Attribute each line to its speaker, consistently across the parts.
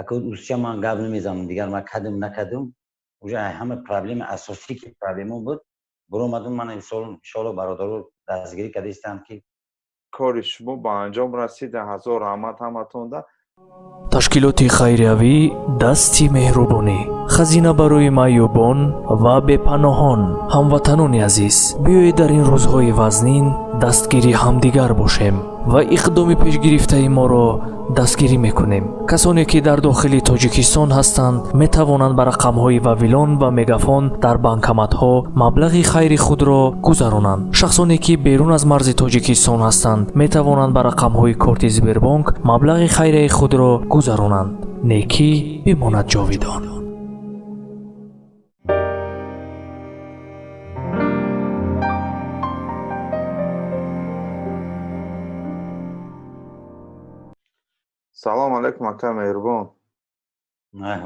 Speaker 1: Ако усча ман гап намезанам, дигар ман кадим накадим, уже ҳама проблема асосӣ ки проблема буд, буромадум. Ман иншоалло бародаро дастгирӣ карда ки
Speaker 2: кори шумо ба анҷом расид. Ҳазор раҳмат ҳаматонда.
Speaker 3: Ташкилоти хайриявӣ «Дасти меҳрубонӣ», хазина барои маъюбон ва бепаноҳон. Ҳамватанони азиз, биёед дар ин рӯзҳои вазнин дастгири ҳамдигар бошем ва иқдоми пешгирифтаи моро дастгирӣ мекунем. Касоне ки дар дохили Тоҷикистон ҳастанд, метавонанд ба рақамҳои Вавилон ва Мегафон дар банкоматҳо маблағи хайри худро гузаронанд. Шахсоне ки берун аз марзи Тоҷикистон ҳастанд, метавонанд ба рақамҳои корти Сбербонк маблағи хайрияи худро гузаронанд. Некӣ бимонад ҷовидон.
Speaker 2: Салом алейкум, ака Меҳрубон.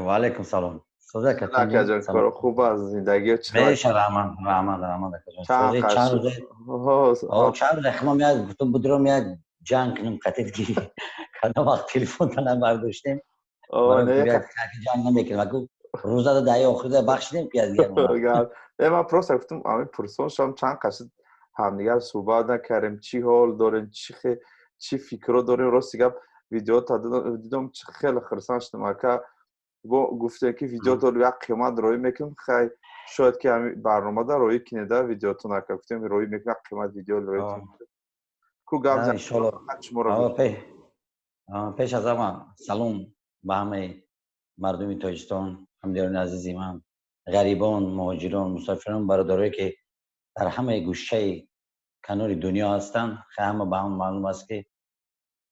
Speaker 1: Ва алейкум салом.
Speaker 2: Акаҷон, кор хуб аст, зиндагиё?
Speaker 1: Чӣ раҳмат, раҳмат, раҳмат, акаҷон. Чанд рӯз химам як гуфтум, будурам як ҷанг кунем қатид, ки кадом вақт телефонта набардоштем. Ҷанг намекунем, аку рӯзада даҳи охирда бахшидем ки.
Speaker 2: Э, ман просто гуфтум, ами пурсон шудам, чанд қашид ҳамдигар суҳбат накардем, чӣ ҳол дорем, чӣ фикрро дорем. Рости гап, видеота дидом, хеле хурсанд шудам, ака. Бо гуфтем, ки видеото як қимат роӣ мекунем. Хай, шояд ки ҳами барномада роӣ кинеда видеотон, ака. Гуфтем, роӣ мекунем, як қимат видео роӣ ку гап.
Speaker 1: Шуморо пеш аз ҳама салом ба ҳамаи мардуми Тоҷикистон, ҳамдиёрони азизи ман, ғарибон, муҳоҷирон, мусофирон, бародарое ки дар ҳамаи гӯшаи канори дунё ҳастанд. Ҳама ба ҳама маълум аст, ки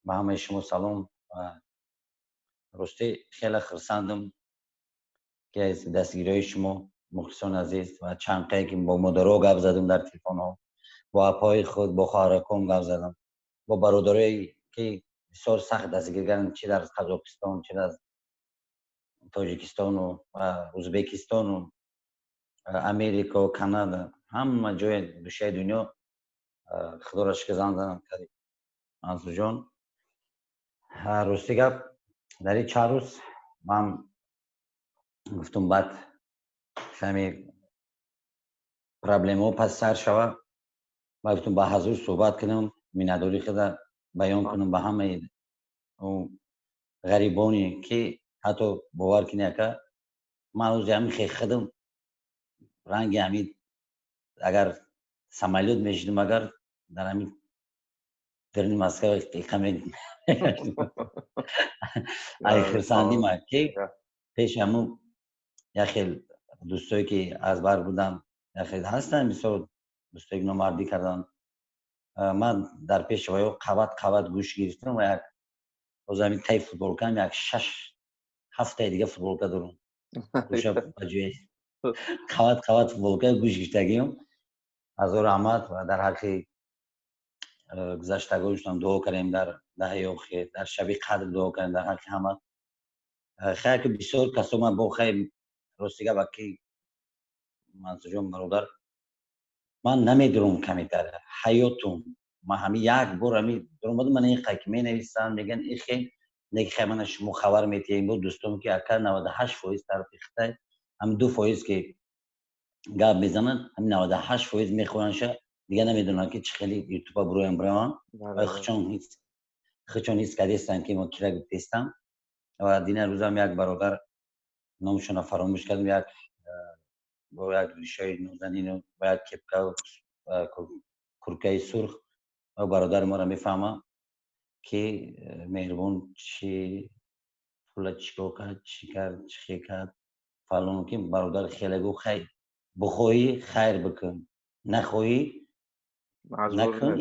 Speaker 1: ба ҳамаи шумо салом. Ростӣ, хеле хурсандам, ки аз дастгириҳои шумо, мухлисони азиз, ва чанд қае ки бо модаро гап задам дар телефонҳо, бо апои худ, бо хоҳараком гап задам, бо бародарое ки бисёр сахт дастгирӣ карданд, чи дар Қазоқистон, чи дар Тоҷикистону Ӯзбекистону Америка, Канада, ҳама ҷои гӯшаи дунё. Худоро шукр, зан задам, Мансурҷон. Рости гап, дар ин чанд рӯз ман гуфтум, баъд ҳами проблемаҳо пас сар шава, ман гуфтум, ба ҳазур суҳбат кунам, миннатдорӣ худа баён кунам ба ҳамаи ғарибоне ки ҳатто бовар кунӣ, ака, ман рӯзи ҳамин хедам ранги ҳамин, агар самолёт мешидим, агар дар ҳамин дарни Москва иқаме ай хурсандӣ ма, ки пеши ҳамун як хел дӯстое ки аз бар буданд, як хел ҳастанд, мисол, дӯстое ки номардӣ карданд, ман дар пеши ваё қават қават гӯш гирифтам ва як боз ҳамин таи футболкаам як шаш ҳафтаи дига футболка дорам. Гӯша ба ҷои қават қават футболка гӯш гирифтагиам. Ҳазор раҳмат ва дар ҳаққи гузаштагонашон дуо кардем, дар даҳаи охир, дар шаби қадр дуо кардем дар ҳаққи ҳама. Хайр, ки бисёр касо ман бо хай, рости гап, ки Мансурҷон бародар, ман намедурам камитар ҳаётум. Ман ҳами як бор ҳами дуромадам, ман ин қай ки менависам, меган ихе неки. Хай, мана шумо хабар метиҳем бо дӯстон, ки ака, 98% тарафи Хитай, ҳами 2% ки гап мезананд, ҳами 98% мехоҳандша, дига намедонанд, ки чӣ хели ютуба буроям бираванд ва хучон ҳис кардестанд, ки мо кира гуфтестам. Ва дина рӯзам як бародар, номшона фаромӯш кардам, як бо як ришои нозанину бо як кепка, куркаи сурх, ва бародари моро мефаҳма, ки Меҳрубон чи пула чикор кард, чӣ кард, чӣ хел кард, фалон. Ки бародар хеле гуфт: хай, бихоҳӣ хайр бикун, нахоҳӣ накун,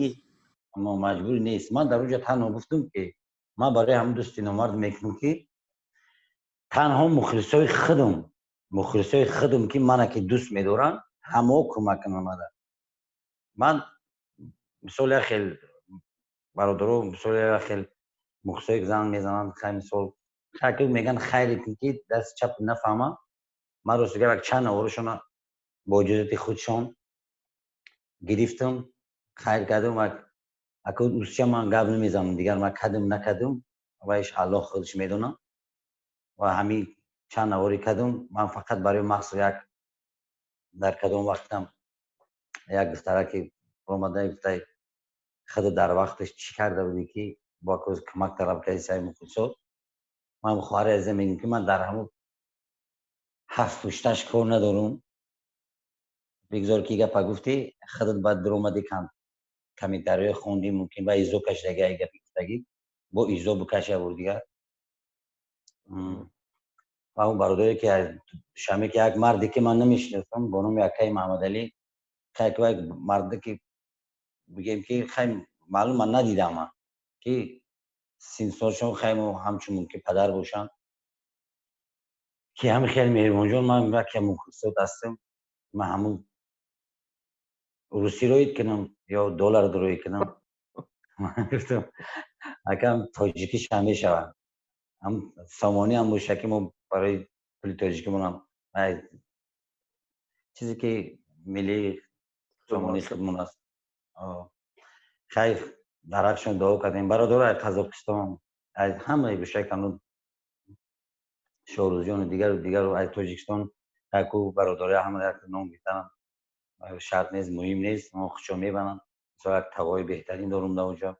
Speaker 1: мо маҷбур нест. Ман дар онҷо танҳо гуфтам, ки ман барои ҳамн дӯсти номард мекунам, ки танҳо мухлисои худам, мухлисои худам, ки мана ки дӯст медоранд, ҳамао кӯмак кунанд мада. Ман мисол як хел бародаро, мисол як хел мухлисое ки занг мезананд, хай, мисол, ки мегӯянд хайре кун, ки дасти чап нафаҳма. Ман рости гап, як чанд наворашона бо иҷозати худшон гирифтам, хайр кардам. Аку усча ман гап намезанам, дигар ман кадам накадам, вайш Аллоҳ худаш медонад. Ва ҳамин чанд наворӣ кардум. Ман фақат барои махсус як дар кадом вақтам як духтараки омада гуфта: «Худ дар вақташ чӣ карда будӣ, ки бо кӯмак талаб кардӣ саи мухлисот?» Ман, хоҳари азиза, мегӯм, ки ман дар ҳамун ҳафт пушташ кор надорум. Бигзор ки гапа гуфтӣ, худат баъд дуромадӣ, комментариҳо хондӣ, мумкин ба изо кашидаги, ай гапи гуфтагӣ бо изо бикаша бур дигар. Ва он бародаре ки аз Душанбе, ки як марде ки ман намешиносам, бо номи акаи Маҳамадалӣ, хай, як марде ки бигем ки, хай, маълум, ман надидам, ки синсолшон, хай, ҳамчун мумкин падар бошанд, ки ҳами хеле меҳрибонҷон. Ман яке мухлисот ҳастам. Ман ҳамун русӣ роид кунам ё доллар роӣ кунам? Ман гуфтам: «Акам, тоҷикиш ҳам мешавад, ҳам сомонӣ ҳам боша, ки мо барои пули тоҷикимонам чизе ки миллии сомонӣ худмон аст». Хайр, дар ҳақшон дуо кардем. Бародаро аз Қазоқистон, аз ҳамаи гӯшаи канун, Шоҳрӯзҷону дигару дигару, аз Тоҷикистон яку бародари ҳама як ном гирифтанам шарт нест, муҳим нест. Мо худшон мебананд. Мисол, як тағои беҳтарин дорум дар онҷо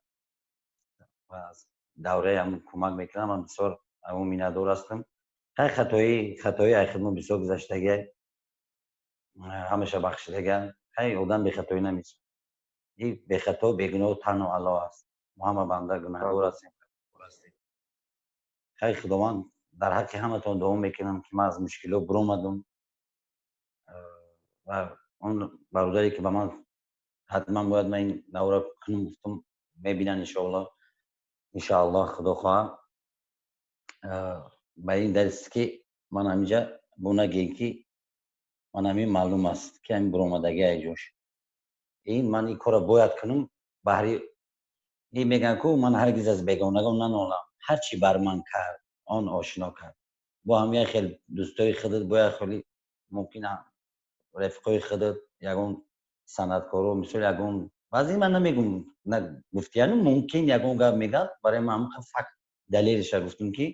Speaker 1: ва аз давраи ҳам кӯмак мекунам. Ман бисёр ҳамон миннатдор ҳастам. Хай, хатои ай хидмат бисёр гузаштагиай, ҳамаша бахшидагиам. Хай, одам бехатоӣ намешавад и бехато, бегуноҳ танҳо Аллоҳ аст. Мо ҳама банда гунаҳгор ҳастем. Хай, Худованд, дар ҳаққи ҳаматон дуо мекунам, ки ман аз мушкилот биромадум. Ва он бародаре ки ба ман ҳатман бояд ман ин навора кунам гуфтум, мебинанд, иншоаллоҳ, иншоаллоҳ, Худо хоҳа. Ба ин далел ки ман ҳаминҷа бо нагӯем, ки ман ҳамин маълум аст, ки ҳамин биромадагӣ ай ҷош ин ман ин корро бояд кунам. Баҳри ин мегӯям, ку ман ҳаргиз аз бегонагон нанолам, ҳар чӣ бар ман кард, он ошино кард. Бо ҳам як хел дӯстои худат, бо як хели мумкин рафиқои худат, ягон санъаткоро, мисол, ягон баъзе, ман намегум, гуфтияну мумкин ягон гап мегӯяд. Барои ман ҳамин факт далелиша гуфтум, ки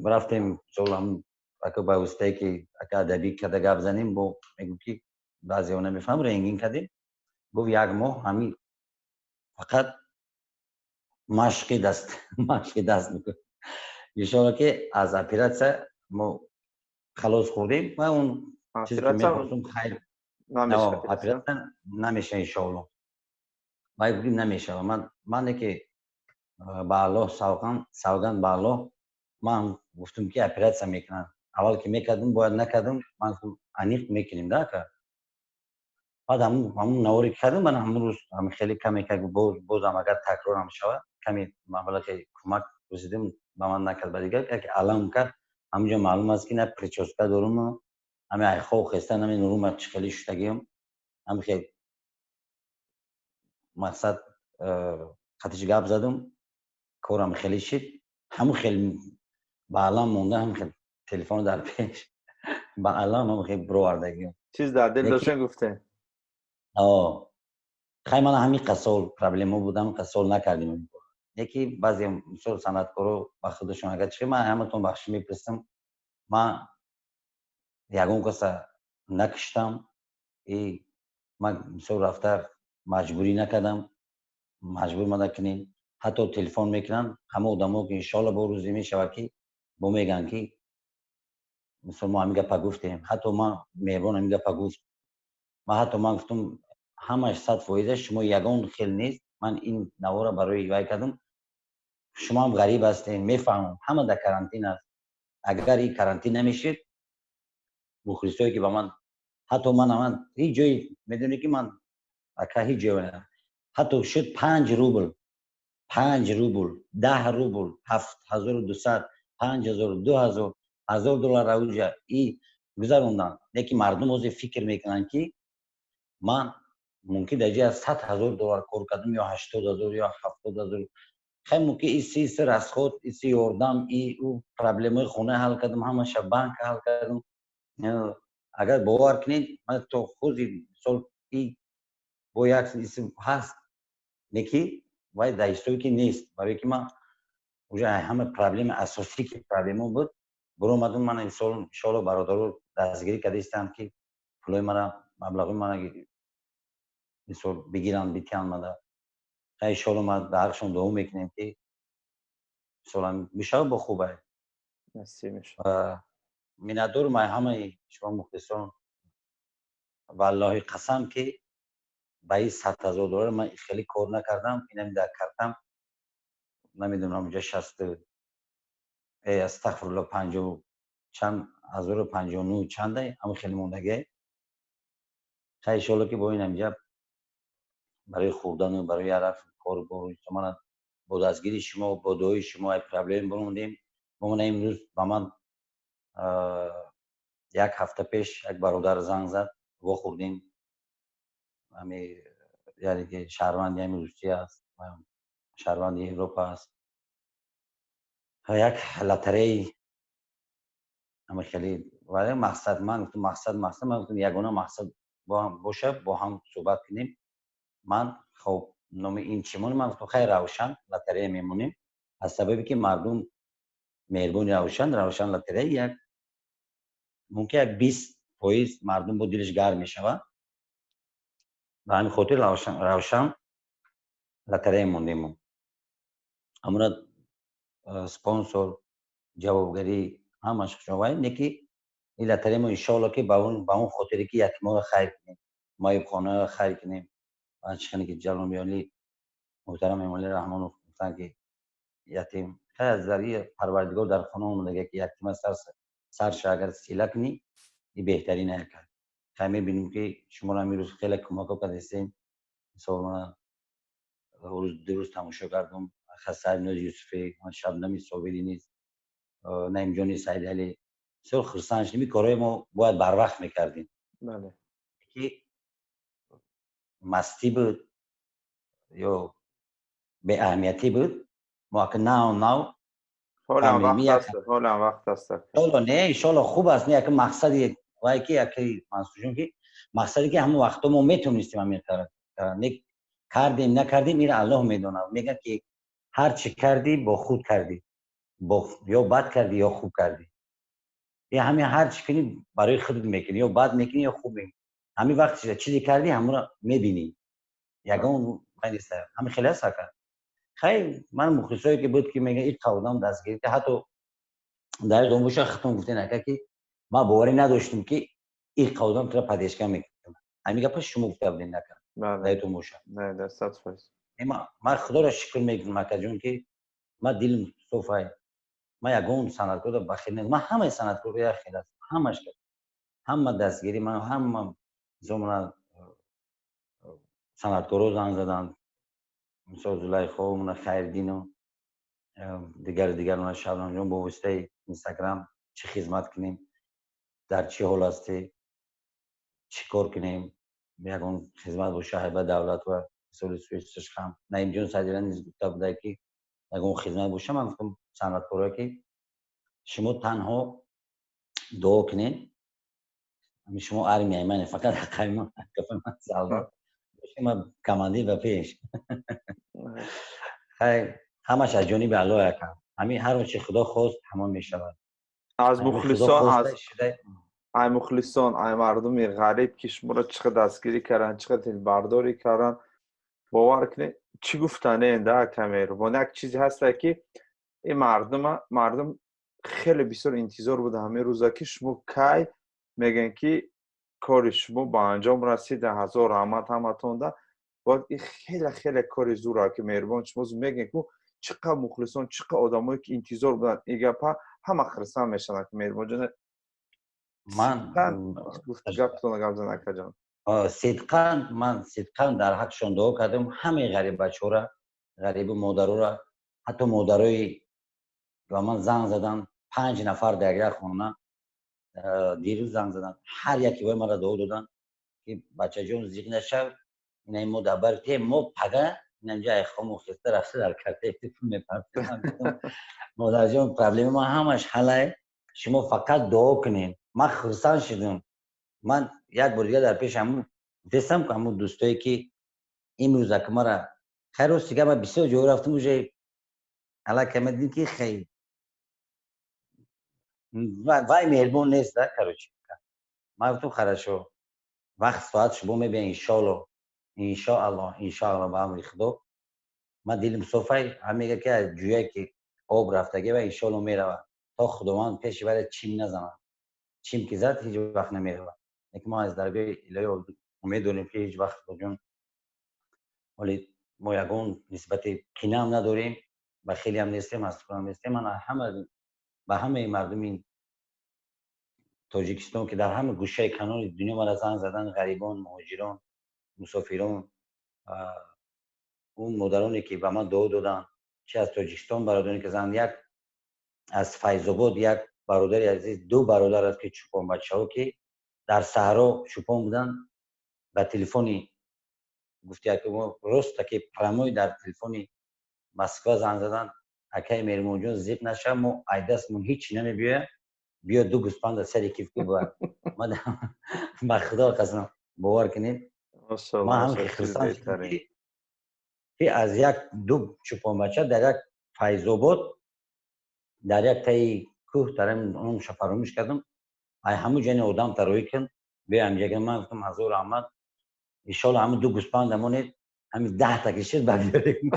Speaker 1: рафтем, мисол, ака ба воситае ки ака адабӣ када гап занем, бо мегӯ ки баъзеҳо намефаҳм, рентген кардем, гуфт: «Як моҳ ҳамин фақат машқи даст бикун». Иншоалло, ки аз оператсия мо халос хӯрдем ва он чизе ки мехостум, хайр, оператсия намеша, иншоалло. Вай гуфт: «Намешава». Мане ки ба Аллоҳ савганд, савганд ба Аллоҳ, ман гуфтум, ки оператсия мекунам. Аввал ки мекардум, бояд накардум. Ман гуфтум: «Аниқ мекунем да, ака». Баъд ҳамун наворе ки кардум, ман ҳамун рӯз хеле каме бозам агар такрорам шавад, каме маблағи кӯмак рӯсидим, ба ман накард, ба дигар яке алам кард. Ҳаминҷо маълум аст, ки на прическа дорум, ҳами айхов хестан, ҳами нурума чӣ хеле шуштагиам, ҳами хел мақсад қатиш гап задум, корам хеле шид. Ҳамун хел ба алам монда, ҳам хел телефоно дар пеш ба алам ҳам хел бировардагиам.
Speaker 2: Чиз дар дил доштен, гуфте.
Speaker 1: Хай, ман ҳамин қасол проблема буд, ҳамин қасол накардем. Яки баъзе, мисол, санъаткоро ба худашон агар чи, ман ҳаматон бахшиш мепурсам. Ман ягон каса накуштам и ман, мисол, рафта маҷбурӣ накардам, маҷбур ма накунем. Ҳатто телефон мекунанд ҳама одамо, ки иншоалло бо рӯзе мешавад, ки бо мегӯянд, ки мисол, мо ҳамин гапа гуфтем. Ҳатто ман меҳрбон ҳамин гапа гуфт. Ман ҳатто ман гуфтум: «Ҳамаш 100%, шумо ягон хел нест». Ман ин навора барои вай кардам. Шумоам ғариб ҳастем, мефаҳмам, ҳама дар карантин аст. Агар ин карантин намешид, мухлисое ки ба ман, ҳатто ман ҳеҷ ҷое, медонӣ, ки ман, ака, ҳеҷ ҷое, ҳатто шуд 5 рубл, 5 рубл, 10 рубл, 7200, 5000, 2000, 1000 доллар ауҷа и гузаронданд. Лекин мардум ҳозир фикр мекунанд, ки ман мумкин дар ҷои 100 000 доллар кор кардам ё 80 000 ё 70 000. Хай, мумкин и си расход, и си ёрдам, и ӯ проблемаи хона ҳал кардам, ҳамаша банк ҳал кардам. Агар бовар кунед, ман то хузи мисол и бо як исм ҳаст, неки вай дар ҳисобе ки нест, барое ки ман Уже ҳама проблема асосӣ ки проблема буд, буромадум. Ман иншоалло, бародаро дастгирӣ карда ки пулои мара, маблағи мара мисол бигиранд, битиҳанд мада. Иншоалло, ма дар ҳаққшон дуо мекунем, ки мисол бишавад, бо хубай. Миннатдорум ай ҳамаи шумо, мухлисон. Валлоҳи қасам, ки ба ин 100 000 доллар ман хеле кор накардам. Инам дар картам, намедонам, уҷа шасту, астағфирулло, панҷоҳу чанд ҳазору 59 чанда, ҳама хеле мондагӣ. Хай, иншоалло, ки бо ин ҳамҷа барои хӯрдану барои араф кору мана бо дастгирии шумо, бо дуои шумо ай проблем бурондем. Мана имрӯз ба ман як ҳафта пеш як бародар занг зад, вохӯрдем, ҳами, яъне ки шаҳрванди ҳами Русия аст, шаҳрванди Европа аст. Як лотереи ҳама хеле мақсад. Ман гуфтам: мақсад, ман гуфтам, ягона мақсад боша, бо ҳам суҳбат кунем. Ман хоб, номи ин чӣ монем? Ман гуфтам: хайр, Равшан лотерея мемонем, аз сабабе ки мардум меҳрубони Равшан лотерея. Як мумкин як 20% мардум бо дилаш гарм мешавад. Ба ҳамин хотир Равшан лотерея мондем. Ҳамура спонсор, ҷавобгарӣ, ҳамаш хушовай не, ки ин лотерея мо, иншоалло, ки ба он хотире ки ятиморо хайр кунем, маъюбхонаро хайр кунем. Чихане ки ҷаломиёли муҳтарам Эмомалӣ Раҳмонов гуфтанд, ки ятим хай аз дари Парвардигор дар хона омадага, ки ятима сарша агар сила кунӣ, и беҳтарин яка. Хай, мебинем, ки шуморо имрӯз хеле кӯмако кардастем. Мисол, мана рӯз дурӯз тамошо кардум, Хасаиб Нози Юсуфӣ, Шабнами Собирӣ низ, Наимҷони Саидалӣ, бисёр хурсанд шудем. Ин корҳои мо бояд барвақт мекардем, ки мастӣ буд ё беаҳамиятӣ буд. Мо ака нав нав
Speaker 2: Ҳолам вақт аст.
Speaker 1: Иншоалло, не, иншоалло, хуб аст. Не, яка мақсади вай ки яки Мансурҷон, ки мақсаде ки ҳамон вақто мо метонистем, ҳамин не кардем, накардем, ира Аллоҳ медонад. Мегӯяд, ки ҳар чӣ кардӣ, бо худ кардӣ, ё бад кардӣ, ё хуб кардӣ. Ҳамин ҳар чӣ кунӣ, барои худат мекунӣ, ё бад мекунӣ, ё хуб мекунӣ. Ҳамин вақт чизе кардӣ, ҳамонро мебинӣ. Ягон ҳамин хеле аст, ака. Хай, ман мухлисое ки буд, ки мегӯяд, ин одам дастгирӣ, ҳатто дар дом боша, худтон гуфтен, ака, ки ман боварӣ надоштам, ки ин одам тура поддержка мекунад. Ҳамин гапа шумо гуфта будем, ака, даётон боша. Ман Худоро шукр мекунам, акаҷон, ки ман дилам софай. Ман ягон санъаткорро бахил не, ман ҳамаи санъаткорро як хел аст, ҳамаш, ҳама дастгирӣ ман, ҳама мисол мана санъаткоро занг заданд, мисол Зулайхо, мана Хайриддину дигар дигар, мана Шабнамҷон, бо воситаи Инстаграм чӣ хизмат кунем, дар чӣ ҳол ҳастӣ, чӣ кор кунем, ягон хизмат боша, ҳайба давлат ва мисоли суисташхам. Наимҷон Садира низ гуфта буда, ки ягон хизмат боша. Ман гуфтам, санъаткоро, ки шумо танҳо дуо кунед, шумо армияи мане, фақат ҳаққаи ман солдат, ман командир ба пеш. Хай, ҳамаш аз ҷониби Аллоҳ, ака. Ҳамин ҳар он чи Худо хост, ҳамон мешавад.
Speaker 2: Аз мухлисон, аз ай мухлисон, ай мардуми ғариб, ки шуморо чӣ қадр дастгирӣ карданд, чӣ қадр дилбардорӣ карданд, бовар кунед, чӣ гуфтане да, ака Меҳрубон. Як чизе ҳаста, ки ин мардума, мардум хеле бисёр интизор буда ҳамин рӯза, ки шумо кай мегӯянд, ки кори шумо ба анҷом расид. Ҳазор раҳмат ҳаматонда. Бояд ин хеле хеле кори зура, ки Меҳрубон, шумо мегӯед, ку чӣ қадр мухлисон, чӣ қадр одамое ки интизор буданд ин гапа, ҳама хирсанд мешаванд, ки Меҳрубонҷон.
Speaker 1: Ман
Speaker 2: гаптона гап зан, акаҷон.
Speaker 1: Сидқан, ман сидқан дар ҳаққшон дуо кардам, ҳамаи ғариббачаҳора, ғарибу модарора, ҳатто модарои ба ман занг заданд, панҷ нафар дар як хона дирӯз занг заданд. Ҳар яке вой маро дуо доданд, ки бачаҷон, зиқ нашав, инаи мо дар бар те, мо пага инамҷа айхому хеста рафта дар картаи пул мепартем. Модарҷон, проблема ма ҳамаш ҳалай, шумо фақат дуо кунед. Ман хурсанд шудам. Ман як бор дига дар пеши ҳамун гуфтестам, ки ҳамун дӯстое ки имрӯз ака мара, хайр, рости гап, ман бисёр ҷо рафтам, уже Аллакай ма дидим, ки хел вай меҳрибон нест да. Короче, ман гуфтам: «Хорошо, вақт соат шумо мебиям, иншоалло, иншоалло, иншоалло, ба амри Худо». Ман дилим софай, ҳам мега, ки аз ҷӯяе ки об рафтагӣ ва иншоалло меравад, то Худованд пеши вайра чим назанад. Чим ки зад, ҳеҷ вақт намеравад. Лекин мо аз даргоҳи илоҳӣ умед дорем, ки ҳеҷ вақт, Худоҷон, ҳоли мо ягон нисбати кинаам надорем, ба хелеам нестем, аз худам нестем. Ман ҳама ба ҳамаи мардуми Тоҷикистон, ки дар ҳама гӯшаи канори дунё мара занг задан, ғарибон, муҳоҷирон, мусофирон, он модароне, ки ба ман дуо доданд, чи аз Тоҷикистон бародароне, ки зан, як аз Файзобод як бародари азиз, ду бародар аст, ки чӯпонбачаҳо, ки дар саҳро чӯпон буданд, ба телефони гуфти роста, ки прямой дар телефони Москва занг заданд: «Акаи Меҳрибонҷон, зиқ наша, мо айдастмон ҳичи намебиёяд, биё, ду гӯспанда сари киф ку». Ба Худо қасам, бовар кунед, ман ҳам хурсанд, ки аз як ду чӯпонбача дар як Файзобод, дар як таи кӯҳ, дар номша фаромӯш кардам, ай ҳамун ҷани одам тароӣ кун, биё ҳамҷага. Ман гуфтам: «Ҳазор раҳмат, иншоалло, ҳамун ду гӯспанда монед, ҳамин 10-та кишид, ба биёрем».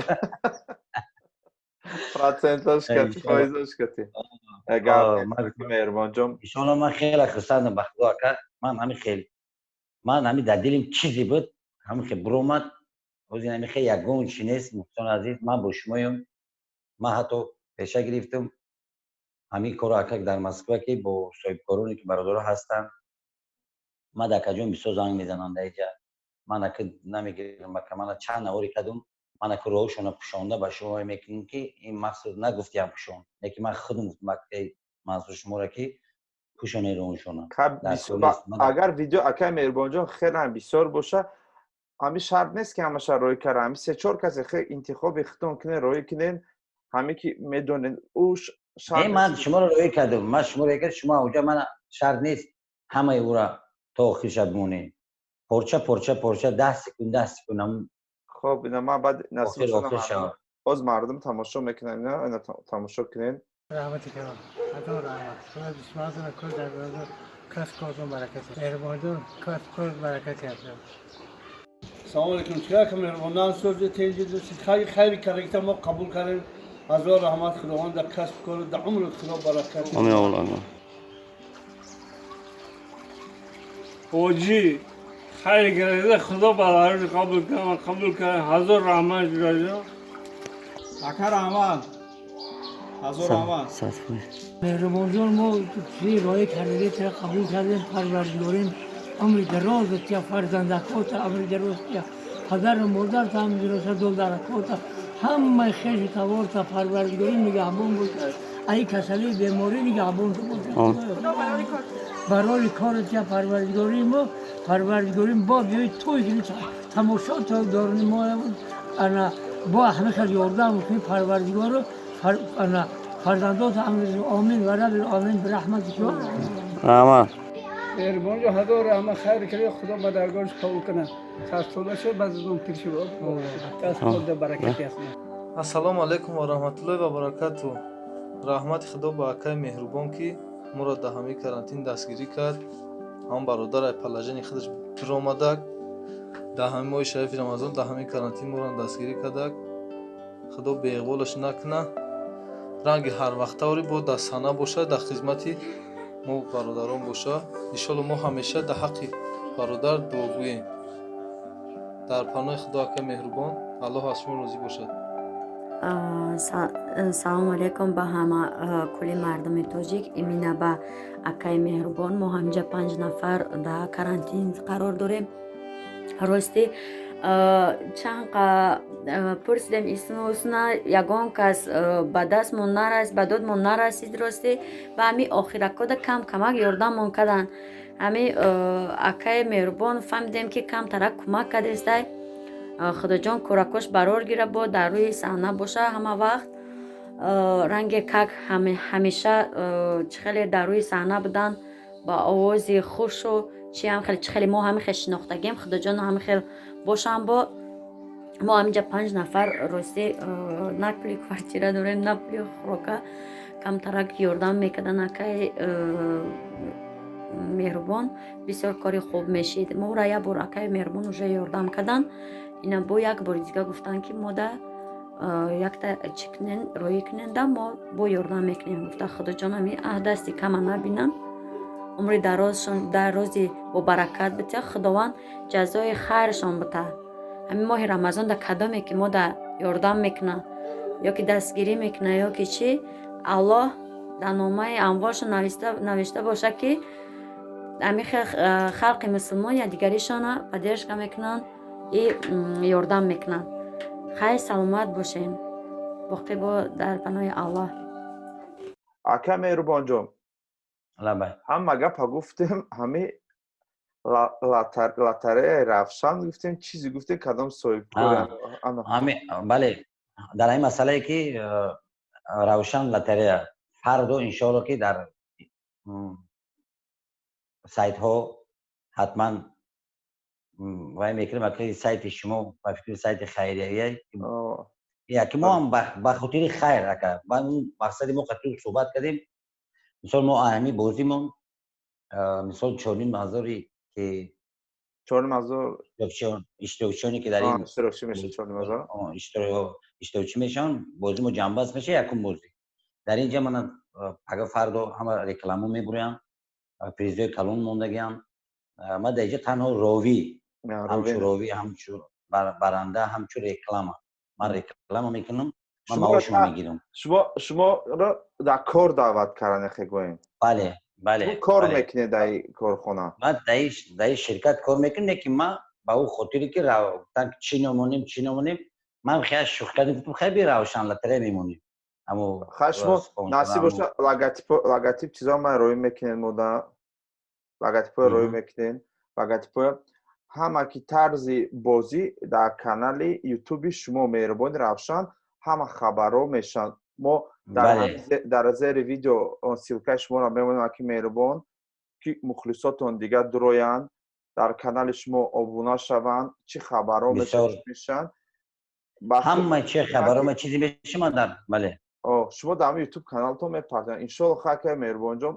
Speaker 2: Проценташ кати, фоизаш кати. Меҳрибонҷон.
Speaker 1: Иншоалло, ман хеле хурсандам, ба Худо, ака. Ман ҳамин хел, ман ҳамин дар дилим чизе буд, ҳамин хел буромад. Ҳозир ҳамин хел ягон чи нест. Мухлисони азиз, ман бо шумоям. Ман ҳатто пеша гирифтам ҳамин корро, ака, дар Москва, ки бо соҳибкороне, ки бародаро ҳастанд. Ман дар акаҷон бисёр занг мезанам дар иҷа, ман ака намегирам, ака. Мана чанд навори кардум, ман ака роҳшона пӯшонда ба шумо мекунем, ки ин махсус нагуфтиам пӯшон, лекин ман худам гуфтам, акаи Мансур, шуморо, ки пӯшоне роҳшона.
Speaker 2: Агар видео, акаи Меҳрибонҷон, хеле бисёр боша, ҳамин шарт нест, ки ҳамаша роҳӣ кара. Ҳамин се чор касе хе интихоби худтон кунен, роҳӣ кунен, ҳаме ки медонен ӯ.
Speaker 1: Ман шуморо роҳӣ кардам, ман шуморо роҳӣ кардам, шумо оҷа мана шарт нест ҳамаи ӯра то охирша бимонед, порча порча порча, 10 секунд, 10 секунд.
Speaker 2: Хоб, ина ман баъд насиб боз мардум тамошо мекунанд, ина тамошо кунен.
Speaker 4: Раҳмати калон, ҳазор раҳмат. Худо душманатона кор дар касб кортон баракат. Меҳрибонҷон, касб кор баракат аст.
Speaker 5: Салому алейкум. Чикар ка меҳрибонан сози тенҷи хайри карагита мо қабул кардем. Ҳазор раҳмат, Худованд дар касб кору дар умрат Худо баракат.
Speaker 6: Амин, амин.
Speaker 7: Ҳоҷӣ хайр карда, Худо барои қабул кунад, қабул кунад. Ҳазор раҳмат, ҷураҷон.
Speaker 8: Ака, раҳмат, ҳазор раҳмат.
Speaker 4: Меҳрибонҷон, мо чизи роҳӣ кардагӣ тира қабул кардем. Парвардигорим умри дароз тия, фарзандакота умри дароз тия, падару модарта умри дароз, додаракота, ҳамаи хешу таворта Парвардигорим нигаҳбон бошад, ай касалии беморӣ нигаҳбон бошад. Барои кори тия Парвардигорим мо, Парвардигорим бо биёи тӯй кунӣ, тамошо дорни мо, ана бо ҳама хел ёрдам кунӣ Парвардигору, ана фарзандота. Омин ва раббил оламин, бираҳматик.
Speaker 6: Раҳмат.
Speaker 5: Меҳрибонҷон, ҳазор раҳмат. Хайр карда, Худо ба даргоҳаш қабул кунад. Садсола шуд, баъд аз он пир шуд, касб кор баракати аст.
Speaker 9: Ассалому алайкум ва раҳматуллоҳи ва баракату. Раҳмати Худо ба акаи Меҳрубон, ки моро дар ҳамаи карантин дастгирӣ кард. Ҳам бародар ай положение худаш биромадак, дар ҳамаи моҳи шарифи Рамазон, дар ҳамаи карантин моро дастгирӣ кардак. Худо беиқболаш накуна. Ранги ҳарвақтавре бо дар саҳна бошад, дар хизмати мо бародарон боша. Иншолло, мо ҳамеша дар ҳаққи бародар дуогӯем. Дар паноҳи Худо, акаи Меҳрубон, Аллоҳ аз шумо розӣ бошад.
Speaker 10: Салому алейкум ба ҳама кулли мардуми тоҷик, именно ба акаи Меҳрубон. Мо ҳамҷа панҷ нафар дар карантин қарор дорем. Ростӣ, чанд пурсидем исмусна, ягон кас ба дастмон нарасид, ба додмон нарасид. Ростӣ, ба ҳами охиракода кам камак ёрдаммон карданд. Ҳами акаи Меҳрубон фаҳмидем, ки камтарак кӯмак кардестай. Худоҷон кӯракош барор гира, бо дар рӯи саҳна боша ҳама вақт, ранге как ҳамеша чӣ хеле дар рӯи саҳна буданд, ба овози хушу чи ҳам хеле, чӣ хеле мо ҳамин хел шинохтагем. Худоҷон, ҳамин хел бошам. Бо Мо ҳаминҷа панҷ нафар, ростӣ, на пули квартира дорем, на пули хӯрока. Камтарак ёрдам мекардан акай Меҳрубон, бисёр кори хуб мешид. Моро як бор акай Меҳрубон уже ёрдам кардан, ина бо як бори дига гуфтанд, ки мода якта чӣ кунен, роҳӣ куненда, мо бо ёрдам мекунем, гуфта. Худоҷон, ҳами дасти кама набинанд, умри дарозшон, дарози бобаракат битя, Худованд ҷазои хайршон бита. Ҳамин моҳи Рамазон да кадоме ки мода ёрдам мекунад ё ки дастгирӣ мекунад, ё ки чӣ, Аллоҳ дар номаи амволшон навишта бошад, ки ҳамин халқи мусулмон якдигаришона поддержка мекунанд и ёрдам мекунанд. Хайр, саломат бошем, боқӣ бо дар паноҳи Аллоҳ.
Speaker 2: Ака Меҳрубонҷон, ҳама гапа гуфтем, ҳами лотереяи Равшан гуфтем, чизе гуфтем, кадом соҳибкор?
Speaker 1: Бале, дар ҳамин масъалае ки Равшан лотерея фардо, иншоалло, ки дар сайтҳо ҳатман вай мекунем. Аки сайти шумо, ба фикри сайти хайрия, яки мо ҳам ба хотири хайр, ака, мақсади мо қатъи суҳбат кардем. Мисол, мо ҳами бозимон, мисол, 4500-и ки
Speaker 2: 4500
Speaker 1: иштирокчионе ки дар ин иштирокчӣ мешаванд, бози мо ҷамъбаст меша. Якум бозӣ дар ин ҷа мана пага фардо ҳама реклама мебурянд, призои калон мондагиам. Ма дар инҷа танҳо ровӣ, ҳамчун ровӣ, ҳамчун баранда, ҳамчун реклама, ман реклама мекунам, ман маошмо мегирам.
Speaker 2: Шуморо дар кор даъват кардан, хегӯем?
Speaker 1: Бале, бале.
Speaker 2: Кор мекунед дар корхона?
Speaker 1: Ман дар ширкат кор мекунам, лекин ман ба ӯ хотире ки чӣ номонем, чӣ номонем, ман хеле шӯхӣ кардем, гуфтам: «Хеле би Равшан лотерея мемонем».
Speaker 2: Хай, шумо насиб боша, логотип чизо ман роӣ мекунед, мода логотипҳои роӣ мекунед, логотипҳоя ҳама ки тарзи бозӣ дар канали Ютуби шумо, Меҳрубони Равшан, ҳама хабарҳо мешаванд. Мо дар зери видео ссылкаи шуморо мемонем, аки Меҳрубон, ки мухлисотон дигар дуроянд, дар канали шумо обуна шаванд, чӣ хабарҳо мешаванд.
Speaker 1: Ҳама чи хабарҳо, чизе мешаванд, бале.
Speaker 2: Шумо дар ҳамин Ютуб каналтон мепартанд, иншоалло. Хака Меҳрубонҷон,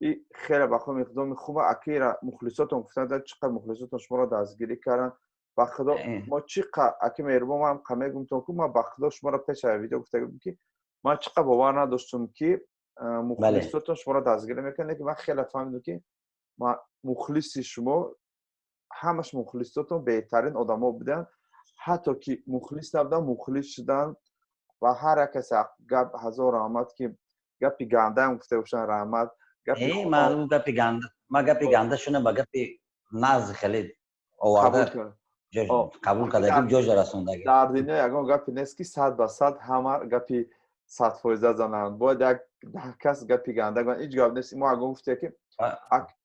Speaker 2: и хеле ба худо иқдоми хуба. Акира мухлисотон гуфтанд, чӣ қадр мухлисотон шуморо дастгирӣ карданд. Ба худо, мо чӣ аки Меҳрубон, ман қа мегумтон ку, ман ба худо шуморо пеш аз видео гуфта будем, ки ман чӣ қадр бовар надоштум, ки мухлисотон шуморо дастгирӣ мекунанд, лекин ман хеле фаҳмидам, ки мухлиси шумо ҳамаш мухлисотон беҳтарин одамо буданд, ҳатто ки мухлис набуданд, мухлис шуданд. Ва ҳар як касе гап, ҳазор раҳмат, ки гапи гандаам гуфта бошанд, раҳмат.
Speaker 1: Ман гапи ганда, ман гапи ганда шуна ба гапи нағз хеле оварда, қабул кардагим, ҷоҷа расондагим.
Speaker 2: Дар дунё ягон гапе нест, ки 100% ҳама гапи 100% зананд. Бояд як 10 кас гапи ганда гӯянд, ҳеҷ гап нест. Мо ягон гуфте ки,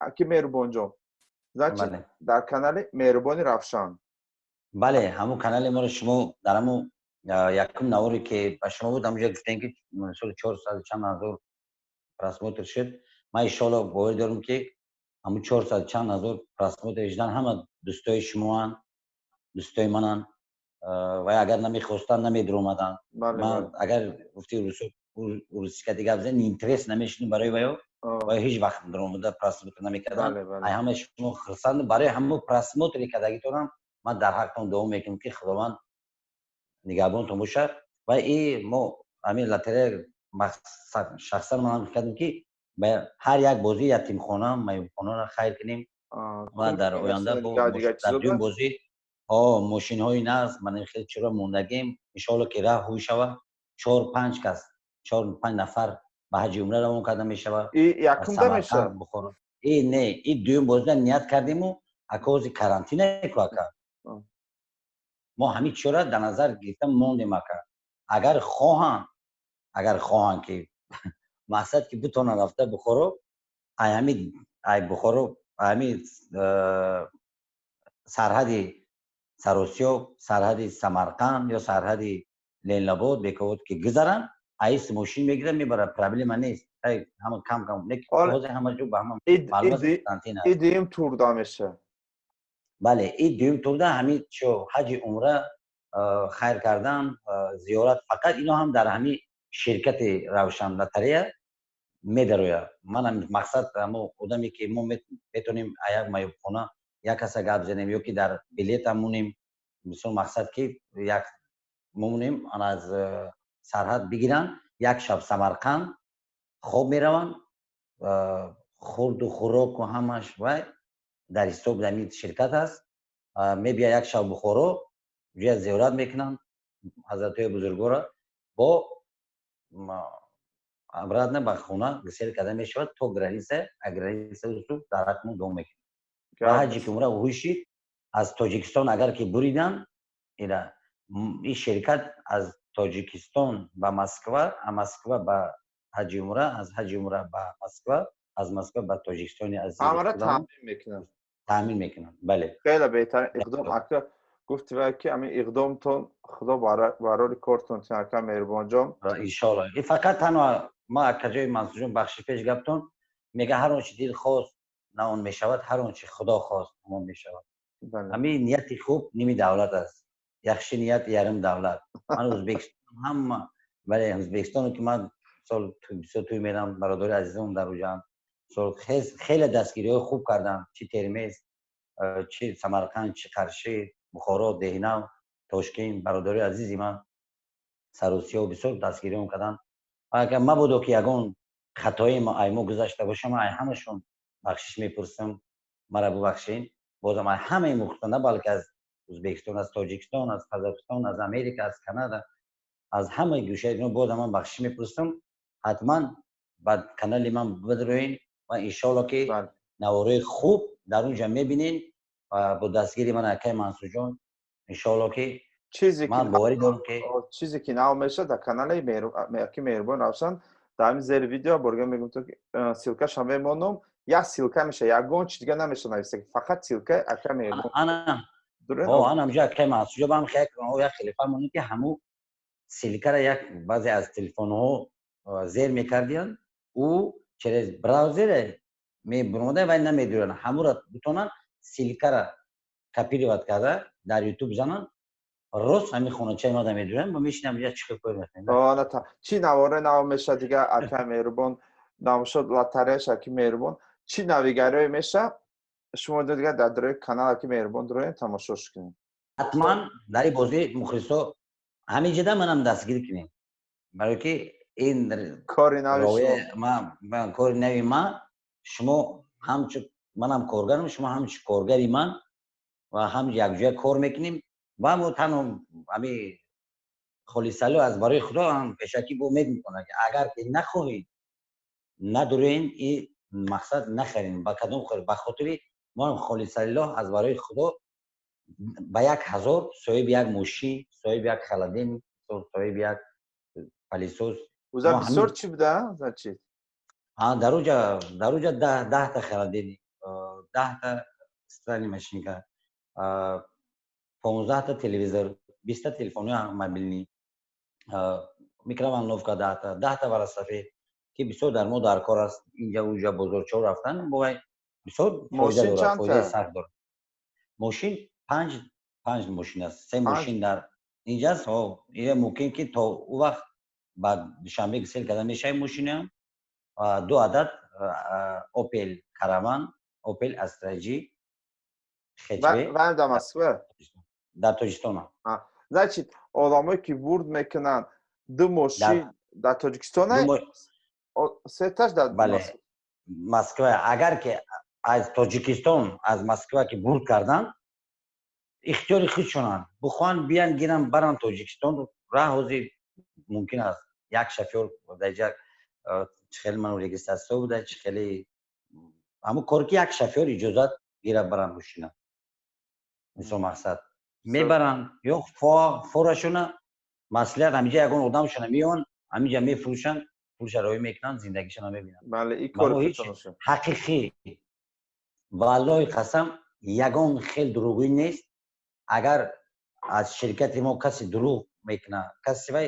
Speaker 2: аки Меҳрубонҷон, значит, дар канали Меҳрубони Равшан.
Speaker 1: Бале, ҳамун канали моро шумо дар ҳамун якум наворе ки ба шумо буд, ҳамунҷо гуфтем, ки соли чорсаду чанд ҳазор просмотр шуд. Ман, иншоалло, бовар дорам, ки ҳамун чорсаду чанд ҳазор просмотр шудан ҳама дӯстои шумоанд, дӯстои мананд. Ва агар намехостанд, намедуромаданд. Ман агар гуфти русика дига бизан, интерес намешудем барои ваё, ва ҳеҷ вақт дуромада просмотр намекардам. Ай ҳама шумо хурсанд. Барои ҳамун просмотри кардагитонам ман дар ҳақтон дуо мекунам, ки Худованд нигаҳбонтон бошад. Ва и мо ҳамин лотерея шахсан ман кардем, ки ҳар як бозӣ ятимхона, маъюбхонаро хайр кунем. Ва дар оянда дар дуюм бозӣ мошинҳои нағз, ман хеле чиро мондагем. Иншоалло, ки раҳ ҳуй шава, чор панҷ кас, чор панҷ нафар ба ҳаҷи умра равон карда мешава. И не, и дуюм бозида ният кардему, ака, ҳози карантина ку, ака, мо ҳамин чиро дар назар гирифта мондем. Ака, агар хоҳанд, ки мақсад ки битонанд рафта Бухоро, ай ҳами ай Бухоро, ҳами сарҳади Саросиёб, сарҳади Самарқанд ё сарҳади Ленинобод, Бекобод ки гузаранд, аис мошин мегирад, мебарад, проблема нест. Ҳама кам кам ҳозир ҳама ҷо ба ҳама.
Speaker 2: И дуюм турда меша?
Speaker 1: Бале, и дуюм турда ҳамин чо ҳаҷи умра. Хайр кардан, зиёрат, фақат ино ҳам дар ҳамин ширкати Равшан лотерея медарояд. Манам мақсад ҳамо одаме, ки мо метавонем як маёбхона як каса гап занем ё ки дар билета мунем. Мисол, мақсад, ки як мемонем, аз сарҳад бигиранд, як шаб Самарқанд хоб мераванд, хурду хӯроку ҳамаш вай дар ҳисоби ҳамин ширкат аст. Мебия як шаб Бухоро, ҷоя зиёрат мекунанд ҳазратҳои бузургвора, бо обратно ба хона гусел карда мешавад то граница. А граница усу дар ҳақмон дуо мекунад ва ҳаҷи ки умра ҳушид аз Тоҷикистон агар ки буридан, ира ин ширкат аз Тоҷикистон ба Москва, а Москва ба ҳаҷи умра, аз ҳаҷи умра ба Москва, аз Москва ба Тоҷикистони
Speaker 2: азиз таъмин мекунанд.
Speaker 1: Таъмин мекунанд, бале.
Speaker 2: Хеле беҳтарин иқдом, ака. Гуфти вай, ки ҳамин иқдомтон Худо барори кортон, ака Меҳрубонҷон.
Speaker 1: Иншоалло. И фақат танҳо ма, акаҷои Мансурҷон, бахши пеш гаптон мега: ҳар он чи дил хост, на он мешавад, ҳар он чи Худо хост, ҳамон мешавад. Ҳамин нияти хуб ними давлат аст. Яхши ният ярим давлат. Ман Ӯзбекистон ҳама, бале, Ӯзбекистоно ки ман сол бисёр тӯй мерам, бародари азизам дар уҷаам, сол хеле дастгириҳои хуб кардам, чи Термез, чи Самарқанд, чи Қарши, Бухоро, Деҳнав, Тошкент. Бародари азизи ман Сарусиё бисёр дастгириҳом карданд. Агар мабодо ки ягон хатои ай мо гузашта боша, ман ай ҳамашон бахшиш мепурсам, мара бубахшед. Бозам ай ҳамаи мухта, на балки аз Ӯзбекистон, аз Тоҷикистон, аз Қазоқистон, аз Америка, аз Канада, аз ҳамаи гӯшаи дунё бозам ман бахшиш мепурсам. Ҳатман ба канали ман бидроен ва иншоалло, ки навораи хуб дар он ҷа мебинен бо дастгири ман, акаи Мансурҷон, иншоалло, ки
Speaker 2: чизе
Speaker 1: ман боварӣ дорам, ки
Speaker 2: чизе ки нав мешавад дар канали аки Меҳрубон Равшан, дар ҳамин зери видео борга мегӯм, то ссылка шам мемонам. Як ссылка меша, ягон чи дига намеша нависта, фақат ссылка ака Меҳрубон.
Speaker 1: Ана ҳамҷо акаи Мансурҷо бам як хеле фармонем, ки ҳаму ссылка ра як баъзе аз телефонҳо зер мекардиянд, ӯ через браузер мебуромада вай намедуранд. Ҳамура бутонанд ссылка ра копировать карда дар Ютуб зананд, рост ҳамин хоначаи ма медуранд, ма мешинам я чӣ кор
Speaker 2: мекунем. Чӣ навора нав меша дига, ака Меҳрубон, намошод лотереяш, аки Меҳрубон, чӣ навигариҳое меша, шумо дига дар дорои канал аки Меҳрубон дуроем, тамошош кунем.
Speaker 1: Ҳатман дар ин бозӣ мухлисо ҳамин ҷида манам дастгир кунем, барое ки ин
Speaker 2: кори нави
Speaker 1: кори нави ма. Шумо ҳамчун манам коргарам, шумо ҳамчун коргари ман ва ҳам якҷоя кор мекунем ва мо танҳо ҳами холисало аз барои Худо ҳам пешакӣ бо умед мекунам, ки агар ки нахоҳед, надурен и мақсад нахарем, ба кадом ба хотири мо холисаллоҳ аз барои Худо ба 1000 соҳиби як мошин, соҳиби як холодильник, соҳиби як пылесос.
Speaker 2: Уза бисёр чӣ буда, значит?
Speaker 1: Дар уҷа 10 та холодильник, 10 та стиральный машинка, 15 та телевизор, 20 та телефони мобилни, микроволновка 10 та, 10 та велосипед, ки бисёр дар мо дар кор аст. Инҷа уҷа бозорчаҳо рафтан бовай бисёр фоида дорад, фоидаи сахт дорад. Мошин панҷ мошин аст, се мошин дар инҷаст. Мумкин ки то ӯ вақт ба Душанбе гусел карда мешавад мошинаам. Ду адад Опел Караван, Опел Астра Ҷи
Speaker 2: хэтчбек. Дар Москва?
Speaker 1: Дар Тоҷикистон.
Speaker 2: Значит, одамое ки бурд мекунанд, ду мошин дар Тоҷикистон, сеташ дар
Speaker 1: Бале, Москва. Агар ки аз Тоҷикистон, аз Москва ки бурд карданд, ихтиёри худшонанд, бихоҳанд биян, гиранд, баранд Тоҷикистон. Раҳ ҳозир мумкин аст, як шофёр даҷа чӣ хеле ман регистрация буда, чӣ хеле ҳамун кор, ки як шофёр иҷозат гирад, баранд мошина. Мисол, мақсад, мебаранд ё форашона маслиҳат ҳамиҷа ягон одамшона меён, ҳамиҷа мефурӯшанд, пулша роӣ мекунанд, зиндагишона мебинанд. Ҳақиқӣ, валлоҳи қасам, ягон хел дурӯғӣ нест. Агар аз ширкати мо касе дурӯғ мекунад, касе вай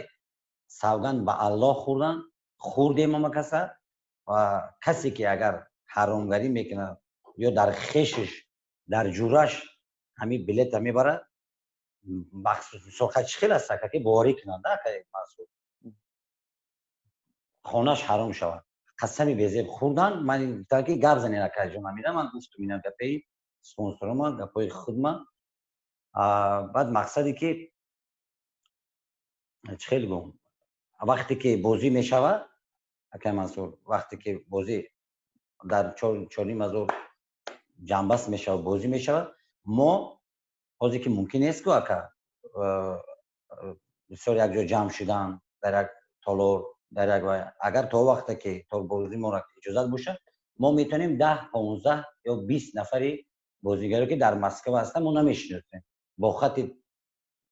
Speaker 1: савганд ба Аллоҳ хӯрдан хӯрдем ама каса. Ва касе ки агар ҳаромгарӣ мекунад ё дар хешиш, дар ҷураш ҳамин билета мебарад. Махсус мисол чӣ хел аст, ака, ки боварӣ кунанд, ака Мансур, хонаш ҳаром шавад, қасами безеб хӯрдан. Ман гуфтам, ки гап занед, акаҷон. Амира, ман гуфтум, ина гапаи спонсорома, гапҳои худма. Баъд мақсаде ки чӣ хел гум, вақте ки бозӣ мешавад, акай Мансур, вақте ки бозӣ дар 4500 ҷамъбаст мешавад, бозӣ мешавад, мо ҳозир ки мумкин нест ку, ака, бисёр якҷо ҷамъ шудан дар як толор, дар як. Агар то вақте ки то бозӣ моро иҷозат бошад, мо метавонем 10, 15 ё 20 нафари бозигаре, ки дар Москва ҳастанд, мо намешиносем, бо хати,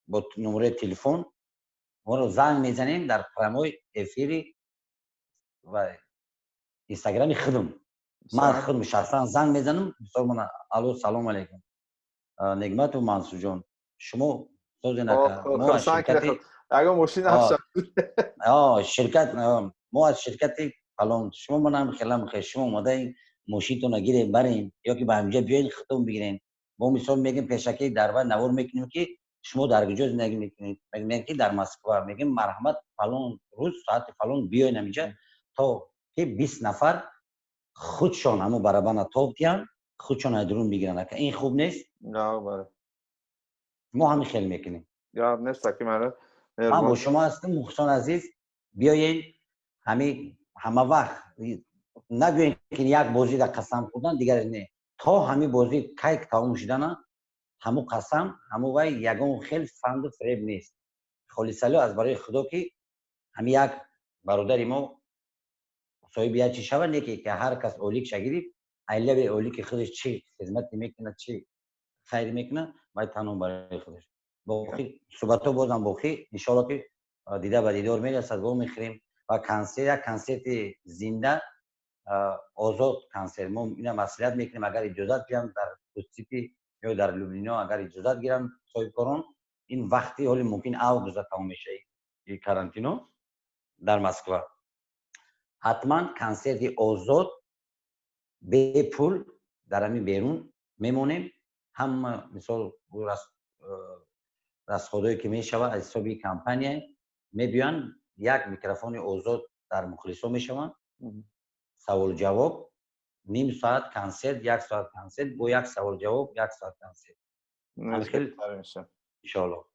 Speaker 1: бо номерои телефон моро занг мезанем дар прямой эфири ва Инстаграми худам. Ман худам шахсан занг мезанам. Мисол, мана: «Алло, салом алейкум, Негматов Мансурҷон, шумо созен, ака, мо аз ширкати мо аз ширкати фалон, шумо манам хелам хе, шумо омадаин, мошинтона гирем, барем ё ки ба ҳамҷа биёин, худтон бигирем». Мо мисол мегем, пешакӣ дар вай навор мекунем, ки шумо дар куҷо зиндагӣ мекунед. Мегӯем, ки дар Москва. Мегӯем: «Марҳамат, фалон рӯз соати фалон биёин ҳаминҷа», то ки 20 нафар худшон ҳамун барабана тоб диҳанд, худшон аз дурун бигиранд. Ака, ин хуб нест? Мо ҳамин хел мекунем. Ман бо шумо ҳастам, мухлисон азиз, биёен. Ҳами ҳама вақт нагӯем, ки як бозида қасам хӯрдан, дигар не. То ҳамин бозӣ кай тамом шудана, ҳамун қасам, ҳамун вай ягон хел фанду фиреб нест. Холисало аз барои Худо, ки ҳами як бародари мо соҳиби як чи шавад, не ки ҳар кас оликша гирифт, айлави олики худаш чӣ хизмате мекунад, чӣ хайр мекунад, вай танҳо барои худаш. Боқӣ суҳбатҳо бозам боқӣ, иншоалло, ки дида ба дидор мерасад, вомехӯрем ва консерт, як консерти зинда, озод консерт. Мо ина маслиҳат мекунем, агар иҷозат гиранд дар Кустипи ё дар Люблино, агар иҷозат гиранд соҳибкорон, ин вақти ҳоли мумкин августа тамом мешавад карантино дар Москва, ҳатман консерти озод бепул дар ҳамин берун мемонем. Ҳама мисол расходое ки мешавад, аз ҳисоби компания мебиёянд, як микрофони озод дар мухлисо мешаванд, савол-ҷавоб, ним соат консерт, як соат консерт, бо як савол-ҷавоб, як соат консерт, иншоалло.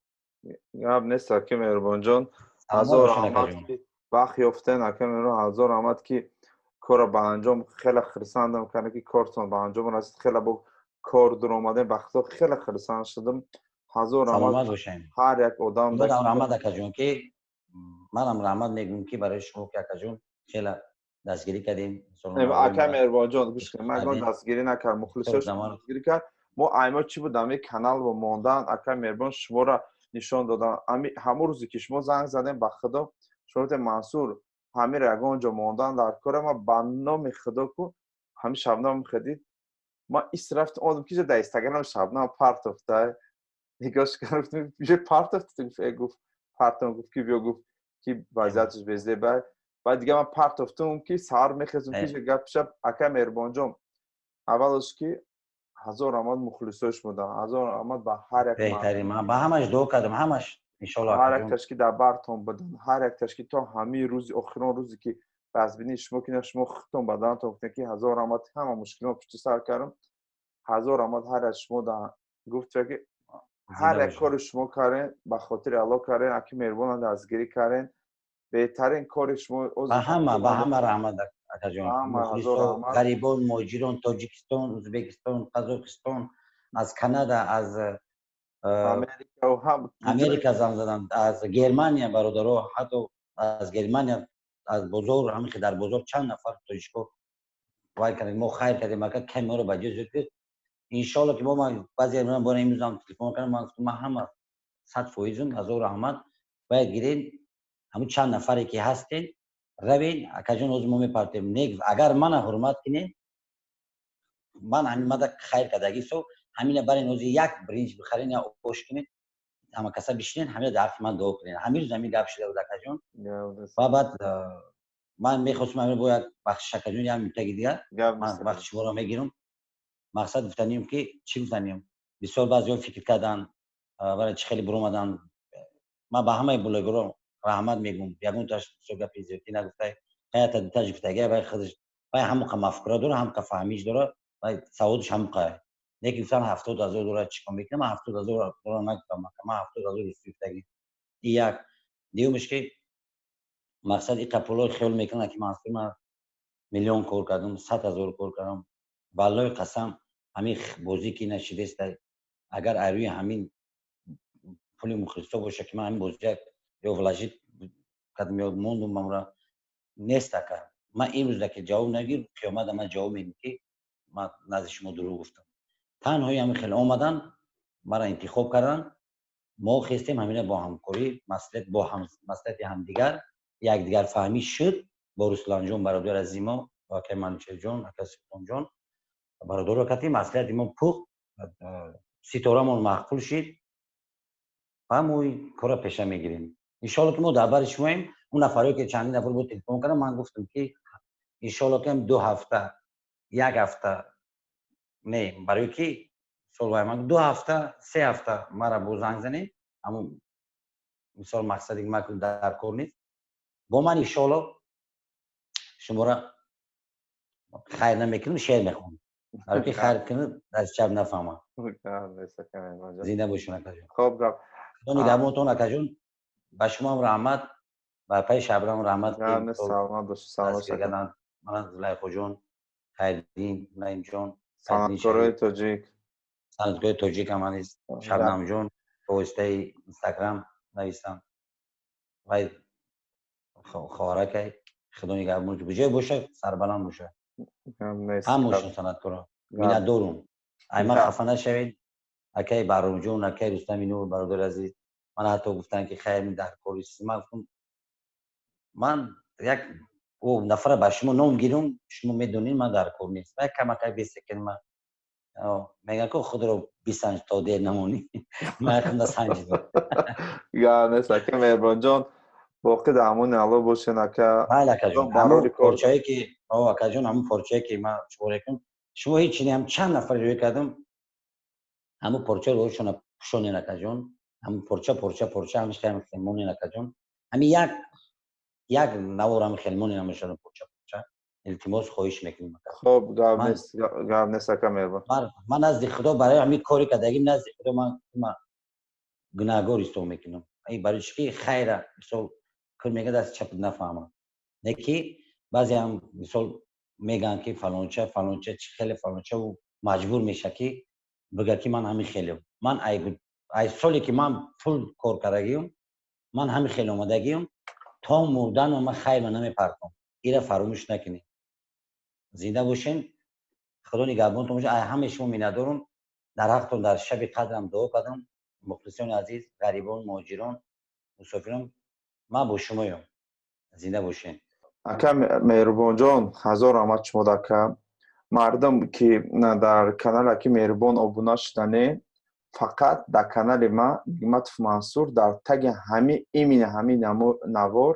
Speaker 2: Гап нест, ака Меҳрубонҷон, ҳазор раҳмат, вақт ёфтен. Ака Меҳрубон, ҳазор раҳмат, ки корро ба анҷом, хеле хурсандам кардем, ки кортон ба анҷом расид. Хеле бо кор дур омадем, ба худо, хеле хурсанд шудам. Ҳазор раҳмат ҳар як одам.
Speaker 1: Раҳмат, акаҷон, ки манам раҳмат мегӯям, ки барои шумо, ки, акаҷон, хеле дастгирӣ кардем.
Speaker 2: Ака Меҳрубонҷон, гӯш кунед, ман ягон дастгирӣ накард, мухлисош дастгирӣ кард. Мо аймо чӣ буд, ами канал бо мондан, ака Меҳрубон, шуморо нишон додам. Ами ҳамон рӯзе ки шумо занг задем, ба худо, шумо гуфтем: «Мансур, ҳамира ягон ҷо мондан дар кора». Ма ба номи Худо ку ҳами Шабнам хедид, ма ис рафтам, омадам, ки дар Инстаграм Шабнам партофта. Нигоҳш кардам, гуфтам: «Партофта?» Гуфт: «Э, гуфт, партом». Гуфт ки биё, гуфт ки вазъияташ безеба. Баъд дига ман партофтум, ки саҳар мехезум, ки гап шаб. Ака Меҳрубонҷон, аввалаш ки ҳазор раҳмат мухлисош будам, ҳазор раҳмат ба ҳар як.
Speaker 1: Беҳтарин, ман ба ҳамаш дуо кардам, ҳамаш иншоалло.
Speaker 2: Ҳар якташ ки дар бартон буданд, ҳар якташ ки то ҳамин рӯзи охирон, рӯзе ки разбинии шумо ки шумо худтон ба данатон гуфтем, ки ҳазор раҳмат, ҳама мушкилот пушти сар кардам. Ҳазор раҳмат ҳар як шумо гуфт, ки ҳар як кори шумо кардем, ба хотири Аллоҳ кардем. Аки Меҳрубона дастгирӣ кардем, беҳтарин кори шумо.
Speaker 1: Ба ҳама, ба ҳама раҳмат, акаҷон, ғарибон, муҳоҷирон, Тоҷикистон, Ӯзбекистон, Қазоқистон, аз Канада, аз Америка занг заданд, аз Германия бародаро, ҳатто аз Германия, аз бозор, ҳамин ки дар бозор чанд нафар тоҷико вай кардем, мо хайр кардем, ака, ками моро ба ҷой зиёд. Иншоалло, ки мо баъзе бора имрӯзам телефон кардам, ман гуфтам: «Ман ҳама 100%-ум». Ҳазор раҳмат. Бояд гирен, ҳамун чанд нафаре ки ҳастен, равен, акаҷон, ҳозир мо мепартем. Не, агар мана ҳурмат кунен, ман ҳамин мада хайр кардагӣ со, ҳамина барен, ҳозир як бринҷ бихарен, я ош кунед, ҳама каса бишинен, ҳамина дар ҳаққи ман дуо кунен. Ҳамин рӯз ҳамин гап шуда буд, акаҷон. Ва баъд ман мехостам ҳамин бо як бахшиш, акаҷон, як минутаги дигар ман вақти шуморо мегирам. Мақсад гуфтанем, ки чӣ гуфтанем, бисёр баъзеҳо фикр карданд. Вале чӣ хеле буромадан, ман ба ҳамаи блогерро раҳмат мегӯм. Ягонташ гапи зиёдтӣ нагуфта, ята дуташ гуфтага, вай худаш вай ҳамоқа мафкура дора, ҳамоқа фаҳмиш дора, вай саводаш ҳамоқа. Лекин гуфтан 70 000 дора, чӣ кор мекунам? Ман 70 000 дора нагуфтам, ман 70 000 русӣ гуфтагӣ. И як дуюмаш, ки мақсад иқа пуло хиёл мекунад, ки Мансур, ман миллион кор кардам, 100 000 кор кардам. Валлои қасам, ҳамин бозӣ ки нашидеста, агар ай рӯи ҳамин пули мухлисо боша, ки ман ҳамин бозия ё вложить кардам ё мондум, мамра нест, ака. Ман имрӯза ки ҷавоб нагир, қиёмата ман ҷавоб медиҳам, ки ман назди шумо дурӯғ гуфтам. Танҳои ҳамин хеле омадан, маро интихоб карданд, мо хестем, ҳамина бо ҳамкорӣ, маслиҳат, бо маслиҳати ҳамдигар, якдигарфаҳмӣ шуд бо Русланҷон, бародари азизи мо, акаи Манучерҷон, ака Султонҷон, бародаро кати маслиҳати мо пухт, ситорамон маъқул шид ва мо кора пеша мегирем. Иншоалло, ки мо дар бари шумоем. Он нафарое ки чандин нафар бо телефон кардам, ман гуфтам, ки иншоалло, ки 2 ҳафта, як ҳафта не, барои ки ман 2 ҳафта, 3 ҳафта мара бо занг занед. Ҳамун мисол мақсади ман дар кор нест бо ман. Иншоалло, шуморо хайр намекунам, шеър мехонам, барои ки хайр кунам, даст чап нафаҳмам. Зинда бошед, акаҷон.
Speaker 2: Хоб, гап.
Speaker 1: Худо нигаҳбонтон, акаҷон. Ба шумоам раҳмат, ба пайи Шабрам раҳмат.
Speaker 2: Саломат бошед, саломат.
Speaker 1: Мана Зулайхоҷон, Хайриддин, Наимҷон.
Speaker 2: Санъаткорои тоҷик.
Speaker 1: Санъаткорои тоҷик ҳама низ, Шабнамҷон ба воситаи Инстаграм нависам, вай хоҳаракай. Худо нигаҳбон, куҷое боша, сарбаланд боша. Ҳамашон санъаткоро миннатдорум. Ай ман хафа нашавед, акаи Баҳромҷон, акаи Рустами Нур, бародари азиз. Ман ҳатто гуфтанд, ки хайр, дар кори, ман гуфтам, ман як нафара ба шумо ном гирум, шумо медонед, ман дар кор нест. Як камакай бесекин ман мегӯям, ки худро бисанҷ, то дер намонӣ. Ман якам санҷидам.
Speaker 2: Гап нест, ака Меҳрибонҷон, боқӣ дар амони Алло бошен, ака.
Speaker 1: Бале, акаҷон. Ҳамун порчае ки, акаҷон, ҳамун порчае ки ман шумо рекунам, шумо ҳеҷ не, ҳам чанд нафар рӯй кардам, ҳамун порча рӯшона пӯшонен, акаҷон. Ҳамун порча, порча, порча, ҳамиш монен, акаҷон. Ҳамин як як навор ҳами хел монен, ҳамашона порча, порча. Илтимос, хоҳиш мекунем.
Speaker 2: Хоб, гап нест, ака Меҳрибон.
Speaker 1: Ман назди Худо барои ҳамин кори кардагим, назди Худо ман гунаҳгор ҳисоб мекунам. Барои чи ки хайра, мисол, кор мега, даст чап нафаҳмам. Не ки баъзеам, мисол, мегӯянд, ки фалонча, фалонча, чи хеле фалонча, маҷбур меша, ки бигӯяд, ки ман ҳамин хеле. Ман ай соле ки ман пул кор кардагиюм, ман ҳамин хеле омадагиюм то мурдану ман хайрма намепартом. Ира фаромӯш накунед. Зинда бошен, Худо нигаҳбонтон боша. Ай ҳамаи шумо миннатдорум. Дар ҳақтон дар шаби қадрам дуо кардам. Мухлисони азиз, ғарибон, муҳоҷирон, мусофирон, ман бо шумоём. Зинда бошен.
Speaker 2: Ака Меҳрубонҷон, ҳазор раҳмат шумо, ака. Мардум ки дар канали аки Меҳрубон обуна шудане, фақат дар канали ма, Нигматов Мансур, дар таги ҳами имини ҳами навор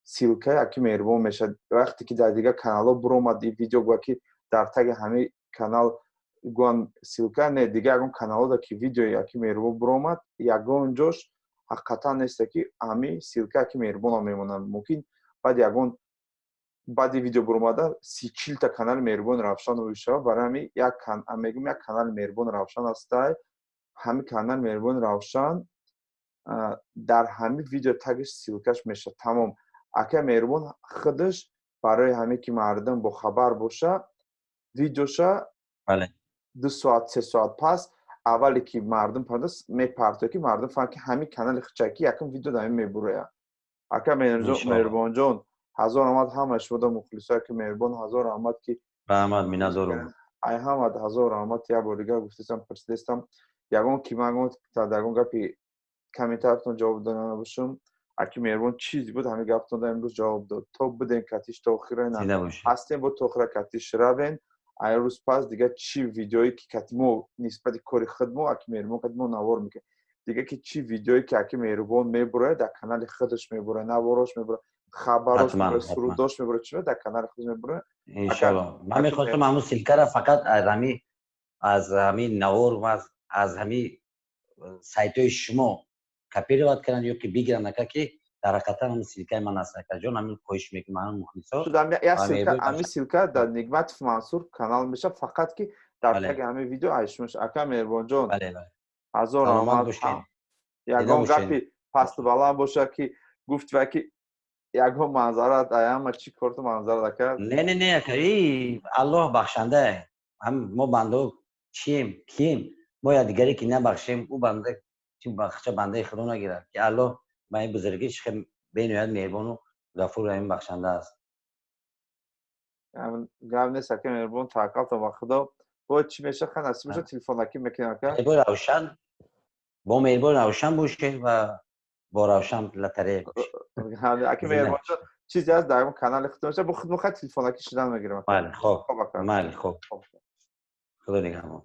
Speaker 2: ссылка и аки Меҳрубон мешавад. Вақте ки дар дигар каналҳо буромад и видео, гӯя ки дар таги ҳами канал гӯян ссылка не, дигар ягон каналҳо ки видеои аки Меҳрубон буромад, ягон ҷош ҳақиқатан несте, ки ҳами ссылка аки Меҳрубонро мемонанд. Мумкин баъд ягон баъди видео буромада 30-40 та канали Меҳрубони Равшан шавад. Барои ҳами мегӯм, як канали Меҳрубони Равшан ҳастай. Ҳами канали Меҳрубони Равшан дар ҳами видео тагиш ссылка ш мешавад, тамом. Ака Меҳрубон худаш барои ҳаме ки мардум бохабар боша, видеоша 2 соат, 3 соат пас, аввале ки мардум мепартояд, ки мардум фаҳмад, ки ҳамин канали хичакӣ якум видео дар ҳамин мебурояд. Ака Меҳрубонҷон, ҳазор раҳмат ҳамаи шумода, мухлисое ки Меҳрубон, ҳазор раҳмат ки
Speaker 1: Раҳмат, миннатдорум.
Speaker 2: Ай ҳамад ҳазор раҳмат. Як бор дигар гуфтестам, пурсидестам, ягон ки ман ягон гапи комментариятон ҷавоб дода набошам. Аки Меҳрубон чизе буд, ҳамин гаптон имрӯз ҷавоб дод. То будем катиш то охира ҳастем, бо то охира катиш равен. Ай рӯз пас дигар чӣ видеое ки кати мо нисбати кори худ мо, аки Меҳрубон кати мо навор мекунем, дигар ки чӣ видеое ки аки Меҳрубон мебурояд, дар канали худаш мебурояд, наворош мебурояд, хабарош мебурояд, сурудош мебурояд, чӣ дар канали худ мебурояд.
Speaker 1: Иншоалло, ман мехостам ҳамун ссылка ра фақат аз ҳами навор, аз ҳами сайтҳои шумо копировать кунанд ё ки бигиранд, ака, ки дар ҳақиқатан ҳамин ссылка и ман аст, акаҷон. Ҳамин хоҳиш мекунам, ҳамин мухлисо.
Speaker 2: Ҳамин ссылка дар Нигматов Мансур канал меша, фақат ки дар таги ҳамин видео айшмеш. Ака Меҳрубонҷон, ҳазор раҳмат. Ягон гапи пасту баланд боша, ки гуфт ва ки ягон манзарат аяма чӣ корту манзарат, ака?
Speaker 1: Не, не, не, ака, Аллоҳ бахшанда. Мо бандао чием, кием? Мо якдигаре ки набахшем, ӯ банда чи бахша бандаи худо нагирад, ки Аллоҳ ба ин бузургиш бениҳоят меҳрибону Гафур Раҳим бахшанда аст.
Speaker 2: Гап нест, ака Меҳрубон, таваккалтон ба Худо. Бо чӣ меша, ха, насиб боша, телефонакӣ мекунем, ака.
Speaker 1: Равшан, бо меҳрибон равшан бошед ва бо равшан лотарея.
Speaker 2: Ака Меҳрубонҷон, чизе аст дар канали худтон бо худ, мо телефонакӣ шудан мегирем.
Speaker 1: Майли, хоб, майли, хоб, Худо нигаҳбон.